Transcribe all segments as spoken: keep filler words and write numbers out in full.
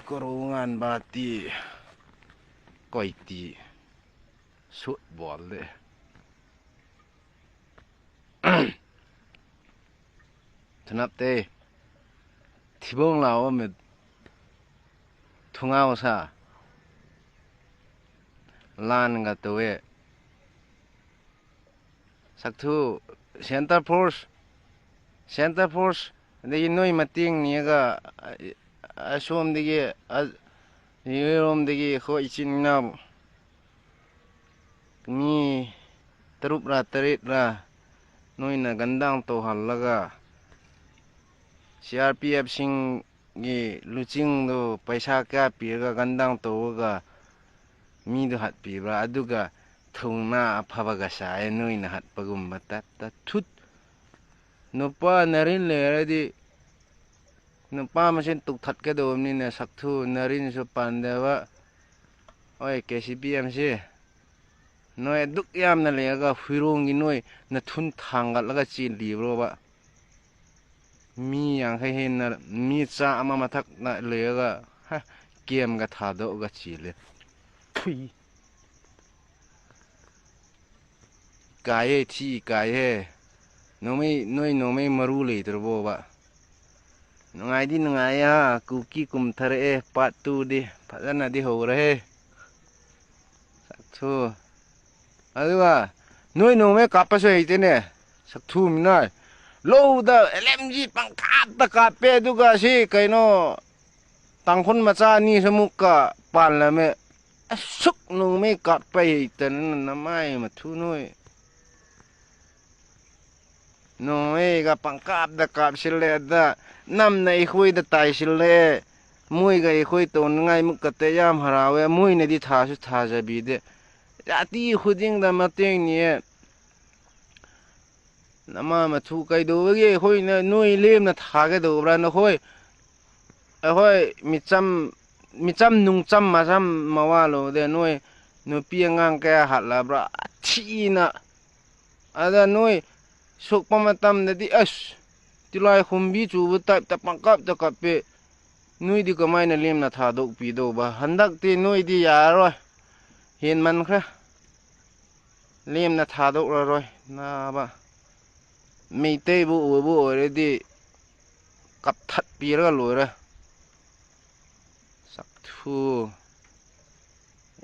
ꯀꯣꯔꯧꯉꯥꯟꯕ T ꯀꯣꯏꯇꯤ ꯁꯨꯠ ꯕꯣꯜ ꯂꯦ꯫ ꯊꯨꯅꯞꯇꯦ꯫ ꯊꯤꯕꯣꯡ ꯂꯥꯎꯕ ꯃꯤꯠ ꯊꯨꯡꯉꯥꯎ ꯁꯥ ꯂꯥꯟꯒ ꯇꯧꯋꯦ꯫ ꯁꯛꯊꯨ, center force, center force, ꯑꯗꯒꯤ ꯅꯣꯏ ꯃꯇꯦꯡ ꯅꯤꯔꯒ, ꯑ-, ꯑꯁꯣꯝꯗꯒꯤ, ꯑ-, ꯅꯣꯏꯔꯣꯝꯗꯒꯤ ꯑꯩꯈꯣꯏ ꯏꯆꯤꯟ ꯏꯅꯥꯎ ꯃꯤ ꯇꯔꯨꯛꯔ ꯇꯔꯦꯠꯔ ꯅꯣꯏꯅ ꯒꯟꯗꯥꯡ ꯇꯧꯍꯜꯂꯒ, ꯁꯤ ꯑꯥꯔ ꯄꯤ ꯑꯦꯐꯁꯤꯡꯒꯤ ꯂꯨꯆꯤꯡꯗꯨ ꯄꯩꯁꯥ ꯀꯌꯥ ꯄꯤꯔꯒ ꯒꯟꯗꯥꯡ ꯇꯧꯔꯒ ꯃꯤꯗꯨ ꯍꯥꯠꯄꯤꯕ꯭ꯔꯥ? ꯑꯗꯨꯒ ꯊꯧꯅꯥ ꯑꯐꯕꯒ ꯁꯥꯏ ꯅꯣꯏꯅ ꯍꯥꯠꯄꯒꯨꯝꯕ꯫ ꯇꯠ ꯇꯠ ꯊꯨꯠ꯫ ꯅꯨꯄꯥ ꯅꯔꯤꯟ ꯂꯩꯔꯗꯤ ꯅꯨꯄꯥ ꯃꯁꯦꯟ ꯇꯨꯛꯊꯠꯀꯗꯧꯕꯅꯤꯅ, ꯁꯛꯊꯨ ꯅꯔꯤꯟꯁꯨ ꯄꯥꯟꯗꯕ꯫ ꯍꯣꯏ, K C P M C. ꯅꯣꯏ ꯑꯗꯨꯛ ꯌꯥꯝꯅ ꯂꯩꯔꯒ ꯍꯨꯏꯔꯣꯡꯒꯤ ꯅꯣꯏ ꯅꯊꯨꯟ ꯊꯥꯡꯒꯠꯂꯒ ꯆꯦꯜꯂꯤꯕ꯭ꯔꯣꯕ? ꯃꯤ ꯌꯥꯡꯈꯩ ꯍꯦꯟꯅ, ꯃꯤ ꯆꯥꯝꯃ ꯃꯊꯛꯅ ꯂꯩꯔꯒ, ꯍ, ꯀꯦꯝꯒ ꯊꯥꯗꯣꯛꯑꯒ ꯆꯦꯜꯂꯦ꯫ ꯐꯨꯏ꯫ ꯏꯀꯥꯏꯍꯦ, ꯊꯤ ꯏꯀꯥꯏꯍꯦ꯫ ꯅꯣꯡꯃꯩ, ꯅꯣꯏ ꯅꯣꯡꯃꯩ ꯃꯔꯨ ꯂꯩꯇ꯭ꯔꯕꯣꯕ? ꯅꯨꯡꯉꯥꯏꯗꯤ ꯅꯨꯡꯉꯥꯏꯌꯦ ꯍꯥ, ꯀꯨꯀꯤ ꯀꯨꯝꯊꯔꯛꯑꯦ, part two ꯗꯤ ꯐꯖꯅꯗꯤ ꯍꯧꯔꯦꯍꯦ꯫ ꯁꯛꯊꯨ꯫ ꯑꯗꯨꯒ ꯅꯣꯏ ꯅꯣꯡꯃꯩ ꯀꯥꯞꯄꯁꯨ ꯍꯩꯇꯦꯅꯦ, ꯁꯛꯊꯨ ꯃꯤꯅꯥꯏ꯫ ꯂꯧꯗ ꯑꯦꯜ ꯑꯦꯝ ꯖꯤ ꯄꯪꯀꯥꯞꯇ ꯀꯥꯞꯄꯦ, ꯑꯗꯨꯒ ꯁꯤ ꯀꯩꯅꯣ, ꯇꯥꯡꯈꯨꯜ ꯃꯆꯥ ꯑꯅꯤꯁꯨ ꯑꯃꯨꯛꯀ ꯄꯥꯜꯂꯝꯃꯦ꯫ ꯑꯁꯨꯛ ꯅꯣꯡꯃꯩ ꯀꯥꯞꯄ ꯍꯩꯇꯅ ꯅꯃꯥꯏ ꯃꯊꯨ ꯅꯣꯏ꯫ ꯅꯣꯡꯃꯩꯒ ꯄꯪꯀꯥꯞꯇ ꯀꯥꯞꯁꯤꯜꯂꯦ, ꯑꯗ ꯅꯝꯅ ꯑꯩꯈꯣꯏꯗ ꯇꯥꯏꯁꯤꯜꯂꯦ꯫ ꯃꯣꯏꯒ ꯑꯩꯈꯣꯏ ꯇꯧꯅꯉꯥꯏ ꯃꯨꯛꯀꯇ ꯌꯥꯝ ꯍꯔꯥꯎꯋꯦ, ꯃꯣꯏꯅꯗꯤ ꯊꯥꯁꯨ ꯊꯥꯖꯕꯤꯗꯦ꯫ ꯖꯥꯇꯤ ꯈꯨꯗꯤꯡꯗ ꯃꯇꯦꯡ ꯅꯤꯌꯦ꯫ ꯅꯃꯥ ꯃꯊꯨ ꯀꯩꯗꯧꯕꯒꯤ ꯑꯩꯈꯣꯏꯅ ꯅꯣꯏ ꯂꯦꯝꯅ ꯊꯥꯒꯗꯧꯕ꯭ꯔꯥ? ꯅꯈꯣꯏ, ꯑꯩꯈꯣꯏ ꯃꯤꯆꯝ, ꯃꯤꯆꯝ ꯅꯨꯡꯆꯝ ꯃꯆꯝ ꯃꯋꯥ ꯂꯧꯗꯦ꯫ ꯅꯣꯏ ꯅꯨꯄꯤ ꯑꯉꯥꯡ ꯀꯌꯥ ꯍꯥꯠꯂꯕ꯭ꯔꯥ? ꯑꯊꯤꯅ꯫ ꯑꯗ ꯅꯣꯏ ꯁꯣꯛꯄ ꯃꯇꯝꯗꯗꯤ ꯑꯁ, ꯇꯤꯂꯥꯏ ꯈꯨꯝꯕꯤ ꯆꯨꯕ type ꯇ ꯄꯪꯀꯥꯞꯇ ꯀꯥꯞꯄꯦ꯫ ꯅꯣꯏꯗꯤ ꯀꯃꯥꯏꯅ ꯂꯦꯝꯅ ꯊꯥꯗꯣꯛꯄꯤꯗꯧꯕ? ꯍꯟꯗꯛꯇꯤ ꯅꯣꯏꯗꯤ ꯌꯥꯔꯔꯣꯏ, ꯍꯦꯟꯃꯟꯈ꯭ꯔꯦ꯫ ꯂꯦꯝꯅ ꯊꯥꯗꯣꯛꯂꯔꯣꯏ ꯅꯥꯕ꯫ ꯃꯩꯇꯩꯕꯨ ꯑꯣꯏꯕ ꯑꯣꯏꯔꯗꯤ ꯀꯞꯊꯠꯄꯤꯔꯒ ꯂꯣꯏꯔꯦ꯫ ꯆꯥꯛꯊꯨ꯫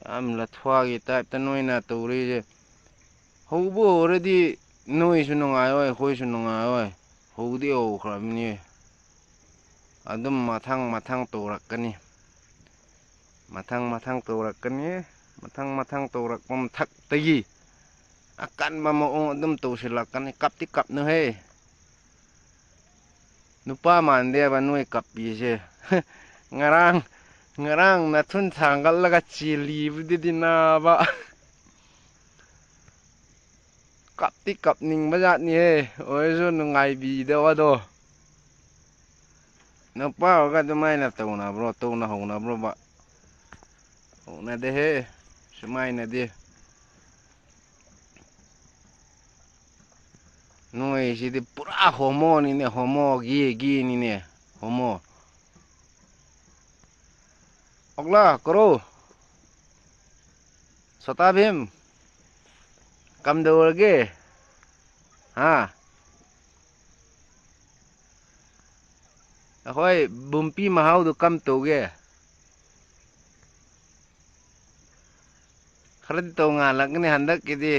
ꯌꯥꯝ ꯂꯊ꯭ꯋꯥꯒꯤ ꯇꯥꯏꯞꯇ ꯅꯣꯏꯅ ꯇꯧꯔꯤꯁꯦ꯫ ꯍꯧꯕ ꯍꯧꯔꯗꯤ ꯅꯣꯏꯁꯨ ꯅꯨꯡꯉꯥꯏꯔꯣꯏ, ꯑꯩꯈꯣꯏꯁꯨ ꯅꯨꯡꯉꯥꯏꯔꯣꯏ꯫ ꯍꯧꯗꯤ ꯍꯧꯈ꯭ꯔꯕꯅꯤ꯫ ꯑꯗꯨꯝ ꯃꯊꯪ ꯃꯊꯪ ꯇꯧꯔꯛꯀꯅꯤ꯫ ꯃꯊꯪ ꯃꯊꯪ ꯇꯧꯔꯛꯀꯅꯤ꯫ ꯃꯊꯪ ꯃꯊꯪ ꯇꯧꯔꯛꯄ ꯃꯊꯛꯇꯒꯤ ꯑꯀꯟꯕ ꯃꯑꯣꯡ ꯑꯗꯨꯝ ꯇꯧꯁꯤꯜꯂꯛꯀꯅꯤ꯫ ꯀꯞꯇꯤ ꯀꯞꯅꯨꯍꯦ꯫ ꯅꯨꯄꯥ ꯃꯥꯟꯗꯦꯕ ꯅꯣꯏ ꯀꯞꯄꯤꯁꯦ꯫ ꯉꯔꯥꯡ, ꯉꯔꯥꯡ ꯅꯊꯨꯟ ꯊꯥꯡꯒꯠꯂꯒ ꯆꯦꯜꯂꯤꯕꯗꯨꯗꯤ ꯅꯥꯕ꯫ ꯀꯞꯇꯤ ꯀꯞꯅꯤꯡꯕ ꯖꯥꯠꯅꯤꯍꯦ, ꯑꯣꯏꯔꯁꯨ ꯅꯨꯡꯉꯥꯏꯕꯤꯗꯕꯗꯣ꯫ ꯅꯨꯄꯥ ꯑꯣꯏꯔꯒ ꯑꯗꯨꯃꯥꯏꯅ ꯇꯧꯅꯕ꯭ꯔꯣ? ꯇꯧꯅ ꯍꯧꯅꯕ꯭ꯔꯣꯕ? ꯍꯧꯅꯗꯦꯍꯦ, ꯁꯨꯃꯥꯏꯅꯗꯤ꯫ ꯅꯣꯏꯁꯤꯗꯤ ꯄꯨꯔꯥ ꯍꯣꯃꯣꯅꯤꯅꯦ, ꯍꯣꯃꯣ, ꯒꯦ, ꯒꯦꯅꯤꯅꯦ, ꯍꯣꯃꯣ꯫ ꯑꯣꯛꯂꯥ, ꯀꯣꯔꯧ, ꯁꯣꯇꯥ ꯚꯤꯝ, ꯀꯝꯗꯧꯔꯒꯦ? ꯍꯥ? ꯑꯩꯈꯣꯏ ꯕꯨꯝꯄꯤ ꯃꯍꯥꯎꯗꯨ ꯀꯝ ꯇꯧꯒꯦ? ꯈꯔꯗꯤ ꯇꯣꯉꯥꯜꯂꯛꯀꯅꯤ ꯍꯟꯗꯛꯀꯤꯗꯤ꯫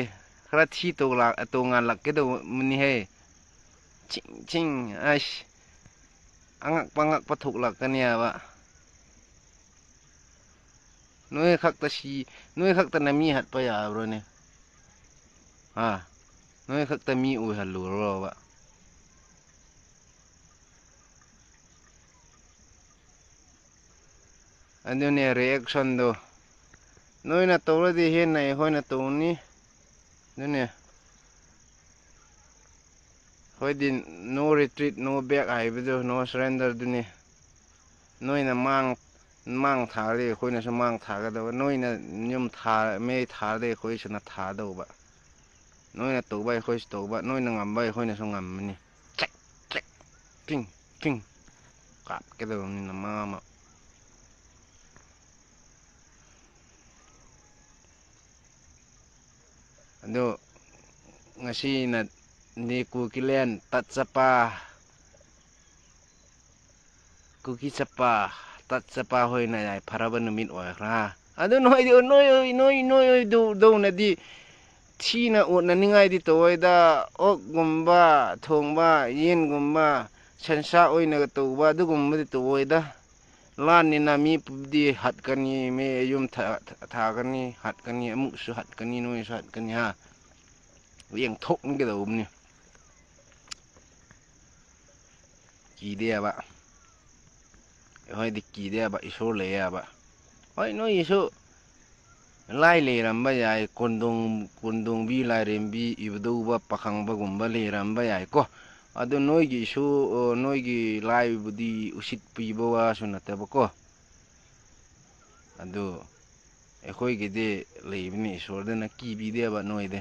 ꯈꯔ ꯊꯤ ꯇꯧꯂꯥꯛ-, ꯇꯣꯉꯥꯜꯂꯛꯀꯗꯧꯕꯅꯤꯍꯦ꯫ ꯆꯤꯡ ꯆꯤꯡ, ꯑꯩꯁ, ꯑꯉꯛꯄ ꯑꯉꯛꯄ ꯊꯣꯛꯂꯛꯀꯅꯦꯕ꯫ ꯅꯣꯏ ꯈꯛꯇ ꯁꯤ, ꯅꯣꯏ ꯈꯛꯇꯅ ꯃꯤ ꯍꯥꯠꯄ ꯌꯥꯕ꯭ꯔꯣꯅꯦ? ꯍꯥ? ꯅꯣꯏ ꯈꯛꯇ ꯃꯤ ꯑꯣꯏꯍꯜꯂꯨꯔꯣꯕ? ꯑꯗꯨꯅꯦ reaction ꯗꯣ꯫ ꯅꯣꯏꯅ ꯇꯧꯔꯗꯤ ꯍꯦꯟꯅ ꯑꯩꯈꯣꯏꯅ ꯇꯧꯅꯤ꯫ ꯑꯗꯨꯅꯦ꯫ ꯑꯩꯈꯣꯏꯗꯤ no retreat, no back ꯍꯥꯏꯕꯗꯨ, no surrender ꯗꯨꯅꯤ꯫ ꯅꯣꯏꯅ ꯃꯥꯡ, ꯃꯥꯡ ꯊꯥꯔꯗꯤ ꯑꯩꯈꯣꯏꯅꯁꯨ ꯃꯥꯡ ꯊꯥꯒꯗꯕ꯫ ꯅꯣꯏꯅ ꯌꯨꯝ ꯊꯥ-, ꯃꯩ ꯊꯥꯔꯗꯤ ꯑꯩꯈꯣꯏꯁꯨꯅ ꯊꯥꯗꯧꯕ꯫ ꯅꯣꯏꯅ ꯇꯧꯕ ꯑꯩꯈꯣꯏꯁꯨ ꯇꯧꯕ, ꯅꯣꯏꯅ ꯉꯝꯕ ꯑꯩꯈꯣꯏꯅꯁꯨ ꯉꯝꯃꯅꯤ꯫ ꯆꯦꯛ, ꯆꯦꯛ, ꯇꯤꯡ, ꯇꯤꯡ꯫ ꯀꯥꯞꯀꯗꯕꯅꯤꯅ ꯃꯥ ꯑꯃ꯫ ꯑꯗꯣ ꯉꯁꯤꯅꯗꯤ ꯀꯨꯀꯤꯂꯦꯟ ꯇꯠ ꯆꯠꯄ, ꯀꯨꯀꯤ ꯆꯠꯄ, ꯇꯠ ꯆꯠꯄ ꯍꯣꯏꯅ ꯌꯥꯏꯐꯔꯕ ꯅꯨꯃꯤꯠ ꯑꯣꯏꯈ꯭ꯔꯥ? ꯑꯗꯨ ꯅꯣꯏꯗꯤ, ꯅꯣꯏ, ꯅꯣꯏ, ꯅꯣꯏ, ꯅꯣꯏꯗꯧ-, ꯗꯧꯅꯗꯤ ꯊꯤꯅ ꯎꯠꯅꯅꯤꯡꯉꯥꯏꯗꯤ ꯇꯧꯑꯣꯏꯗ꯫ ꯑꯣꯛꯒꯨꯝꯕ ꯊꯣꯡꯕ, ꯌꯦꯟꯒꯨꯝꯕ, ꯁꯟꯁꯥ ꯑꯣꯏꯅꯒ ꯇꯧꯕ ꯑꯗꯨꯒꯨꯝꯕꯗꯤ ꯇꯧꯑꯣꯏꯗ꯫ ꯂꯥꯟꯅꯤꯅ ꯃꯤ ꯄꯨꯗꯤ ꯍꯥꯠꯀꯅꯤ, ꯃꯤ ꯌꯨꯝ ꯊꯥ-, ꯊꯥ-, ꯊꯥꯒꯅꯤ, ꯍꯥꯠꯀꯅꯤ, ꯑꯃꯨꯛꯁꯨ ꯍꯥꯠꯀꯅꯤ, ꯅꯣꯏꯁꯨ ꯍꯥꯠꯀꯅꯤ ꯍꯥ꯫ ꯌꯦꯡꯊꯣꯛꯅꯒꯗꯧꯕꯅꯤ꯫ ꯀꯤꯗꯦꯕ꯫ ꯑꯩꯈꯣꯏꯗꯤ ꯀꯤꯗꯦꯕ, ꯏꯁꯣꯔ ꯂꯩꯌꯦꯕ꯫ ꯍꯣꯏ, ꯅꯣꯏꯒꯤꯁꯨ ꯂꯥꯏ ꯂꯩꯔꯝꯕ ꯌꯥꯏ, ꯀꯣꯟꯗꯣꯡ-, ꯀꯣꯟꯗꯣꯡꯕꯤ, ꯂꯥꯏꯔꯦꯝꯕꯤ, ꯏꯕꯨꯙꯧꯕ, ꯄꯥꯈꯪꯕꯒꯨꯝꯕ ꯂꯩꯔꯝꯕ ꯌꯥꯏꯀꯣ꯫ ꯑꯗꯨ ꯅꯣꯏꯒꯤꯁꯨ, ꯑ, ꯅꯣꯏꯒꯤ ꯂꯥꯏꯕꯨꯗꯤ ꯎꯁꯤꯠꯄꯤꯕ ꯋꯥꯁꯨ ꯅꯠꯇꯕꯀꯣ꯫ ꯑꯗꯨ ꯑꯩꯈꯣꯏꯒꯤꯗꯤ ꯂꯩꯕꯅꯤ, ꯏꯁꯣꯔꯗꯅ ꯀꯤꯕꯤꯗꯦꯕ ꯅꯣꯏꯗꯤ꯫